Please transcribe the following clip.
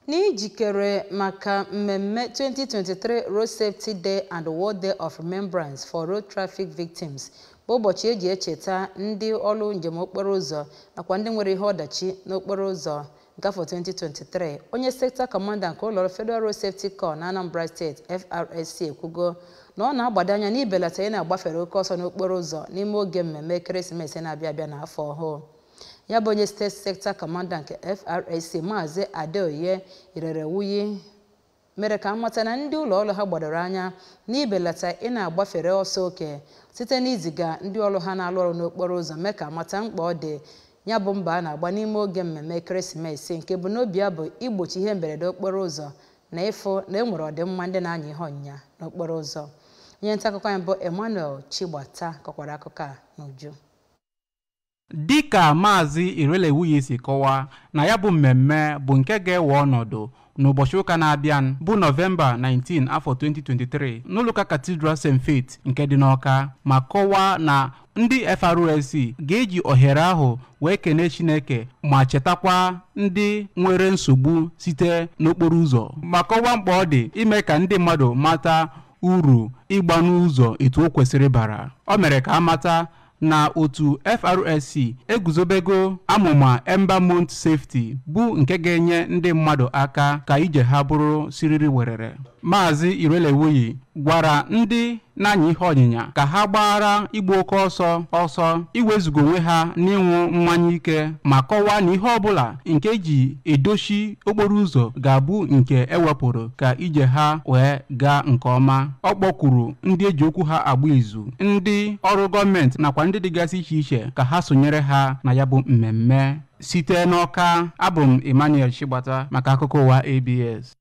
N'ijikere maka mmemme 2023 Road Safety Day and World Day of Remembrance for Road Traffic Victims, bụ ụbọchị eji echeta ndị ọrụ njem okporo ụzọ nakwa ndị nwere ihe ọdachi n'okporo ụzọ nke afọ 2023, onye sector commander nke ụlọọrụ Federal Road Safety Corps na Anambra Steeti, FRSC, ekwugo na ọ na-agbado anya n'ibelata ị na-agbafere oke ọsọ n'okporo ụzọ n'ime oge mmemme ekeresimesi na-abịa abịa n'afọ ọhụụ. Ya bụ onye steeti sector commander nke FRSC, Maazị Adeoye Irelewuyi, mere ka amata na ndị ụlọ ọrụ ha gbadoro anya n'ibelata ị na-agbafere ọsọ oke site n'iziga ndị ọrụ ha na-alụ ọrụ n'okporo ụzọ mee ka amata mkpa ọ dị ya bụ mba a na-agba n'ime oge mmemme ekeresimesi, nke bụ n'obi ya bụ igbochi ihe mberede okporo ụzọ na ịfụ na e nwere ọdịmma ndị na-anya ihe ọnyịnya n'okporo ụzọ. Onye nta akụkọ anyị bụ Emmanuel Chigbata kọkwara akụkọ a n'uju. Dịka Maazị Irelewuyi si kọwaa, na ya bụ mmemme bụ nke ga-ewe ọnọdụ n'ụbọchị ụka na-abịa bụ Nọvemba 19 afọ 2023 n'ụlọụka Cathedral St. Faith nke dị n'Awka, ma kọwaa na ndị FRSC ga-eji ohere ahụ wee kene Chineke ma chetakwa ndị nwere nsogbu site n'okporo ụzọ, ma kọwaa mkpa ọ dị ime ka ndị mmadụ mata uru ịgba n'ụzọ etu o kwesịrị bara. O mere ka amata na otu FRSC eguzobego amụma Ember Month Safety, bụ nke ga-enye ndị mmadụ aka ka ije ha bụrụ siriri werere. Maazị Irelewuyi gwara ndị na-anya ihe ọnyịnya ka ha gbaara igba oke ọsọ ọsọ, iwezuga onwe ha n'ịṅụ mmanya ike, ma kọwaa na ihe ọbụla nke ji edochi okporo ụzọ ga-abụ nke ewepụrụ ka ije ha wee gaa nke ọma. Ọ kpọkwuru ndị eji okwu ha agba izu, ndị ọrụ gọọmenti nakwa ndị dịgasị iche iche ka ha sonyere ha na ya bụ mmemme. Site n'Awka, abụ m Emmanuel Chigbata maka akụkọ ụwa ABS.